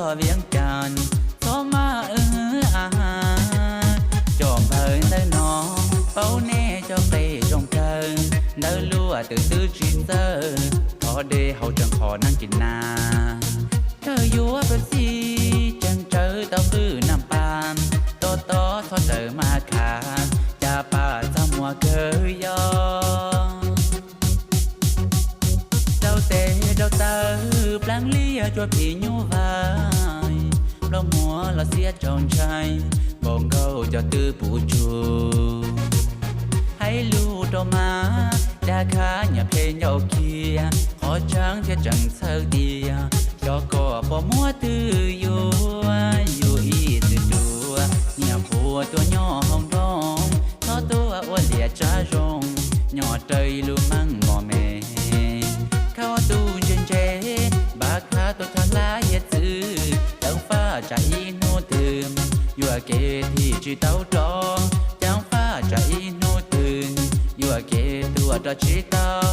Viaj Cas, txhob maj wb a, cov npawg ntawm no paub nej cov qe zoo kawg, ntawv luaj twb twb tsis txawj, thov dej haus tseem qhov neeb kis na. Kawg yuav pab xij tseem tsawv tau qwj nam pas, tos tos txhob raws maj khav, cas paj txaj muag kawg yog. Rau tes rau taw pleev liaj cuag phim nyuj vais, nplooj muag los xiab tsaus ntshai, npaum nkaus cov twb puv tsuag. Hais lus rau mas dag khav nyiam phem ncauj kiag, qhov tseeb thiab tseem txhawj tias xyov kom pom muab twg yuav, yus ib txwm ruam nyiam qhuas tuaj nyob hauv nroog, txhob tuaj ua liam tsav zoo, nyob raws ib lub meej mom me. Khav ua tus ntse ntse, npaj khav tuaj tshaj hlab hiav txwv, ceev faj tsam ib hnub twg yuam kev thim tsis tau rov, ceev faj tsam ib hnub twg yuam kev tuaj rov tsis tau.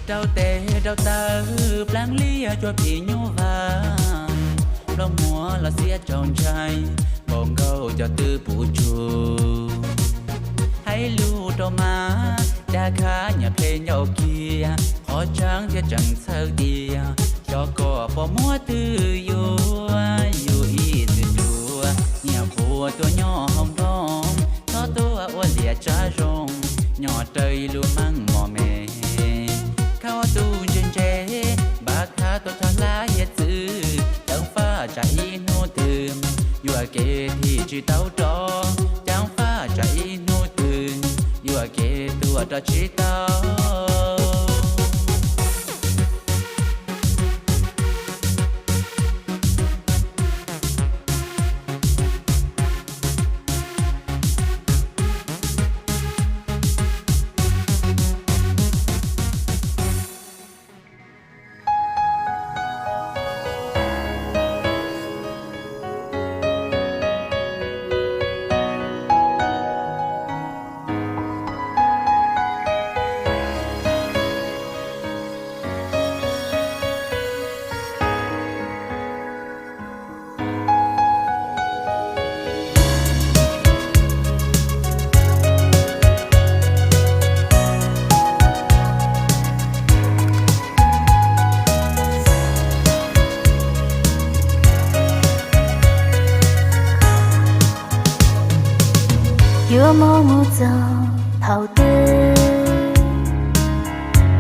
Rau tes rau taw pleev liaj cuag phim nyuj vais, nplooj muag los xiab tsaus ntshai, npaum nkaus cov twb puv tsuag. Hais lus rau mas dag khav nyiam phem ncauj kiag, qhov tseeb thiab tseem txhawj tias xyov kom pom muab twg yuav, yus ib txwm ruam nyiam qhuas tuaj nyob hauv nroog, txhob tuaj ua liam tsav zoo, nyob raws ib lub meej mom me. Khav ua tus ntse ntse, npaj khav tuaj tshaj hlab hiav txwv, ceev faj tsam ib hnub twg yuam kev thim tsis tau rov, ceev faj tsam ib hnub twg yuam kev tuaj rov tsis tau. Yuav mus mus txog thaum twg,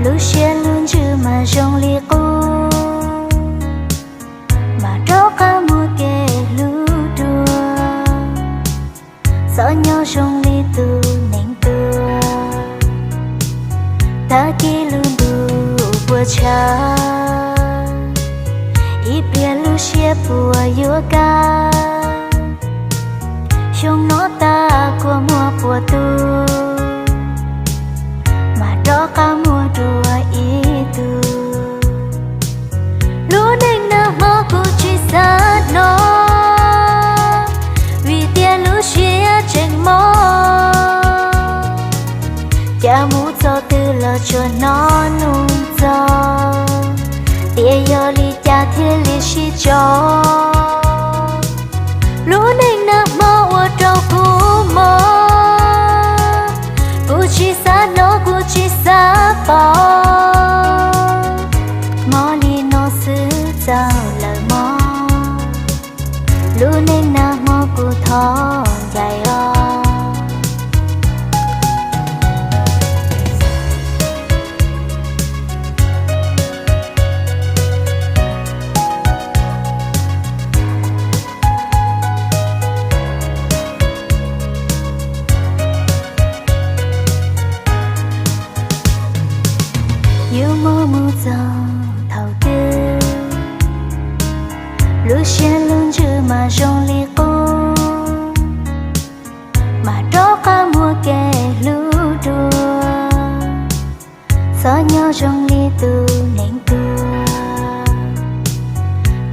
lub siab lub ntsws mas zoo li qub, mas rov qab muaj kev hlub dua, txawm nyob zoo li tus neeg tuag, tag kis lub ntuj puas tshav, ib pliag lub siab puas yuav kaj. Xyoo no tag kua muag puas tu, mas rov qab muaj dua ib tug. Lub neej nag hmo kuv tsis xav hnov, vim tias lub siab tseem mob. Cas mus txog twg los tsuas hnov nug txog, tias yog li cas thiaj li sib tso. Lub neej nag hmo ua rau kuv mob, kuv tsis xav hnov kuv tsis xav pom, mob li no xwb txaus lawm mog. Lub neej nag hmo kuv thov ncaim os. Yuav mus mus txog thaum twg,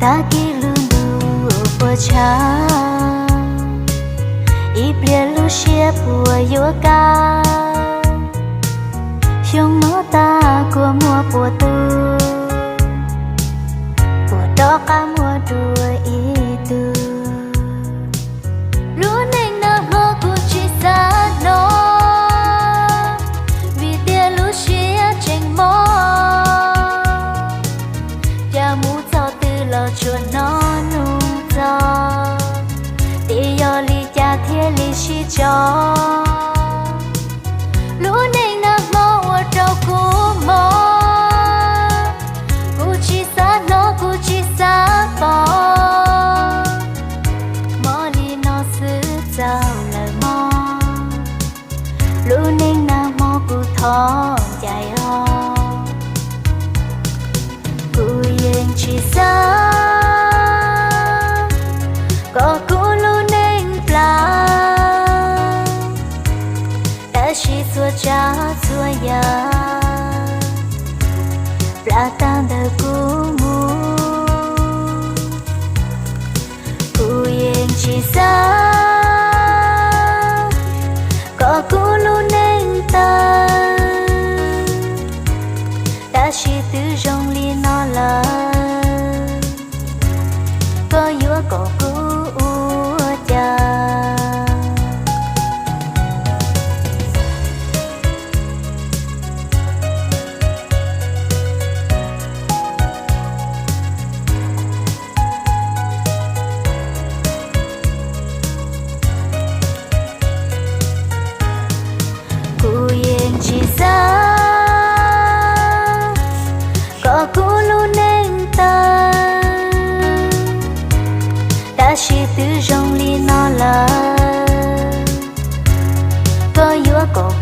Tag kis lub ntuj puas tshav, ib pliag lub siab puas yuav kaj. Xyoo no tag kuas muaj puas tug, puas rov qab muaj dua ib tug. Lub neej nag hmo kuv tsis xav hnov, vim tias lub siab tseem mob. Cas mus txog twg los tsuas hnov nug txog, ces yog li cas thiaj li sib tso. Lub neej nag hmo ua rau kuv mob, kuv tsis xav hnov kuv tsis xav pom, mob li no xwb txaus lawm mog. Lub neej nag hmo kuv thov ncaim os, kuv yeej tsis xav kom kuv lub neej plam, tab sis txhua tsav txhua yam plam tag ntawm kuv mus. Kuv yeej tsis xav kom kuv lub neej tawg, tab sis twb zoo li no lawm, koj yuav kom kuv ua cas? Kuv yeej tsis xav kom kuv lub neej tawg, tab sis twb zoo li no lawm, koj yuav kom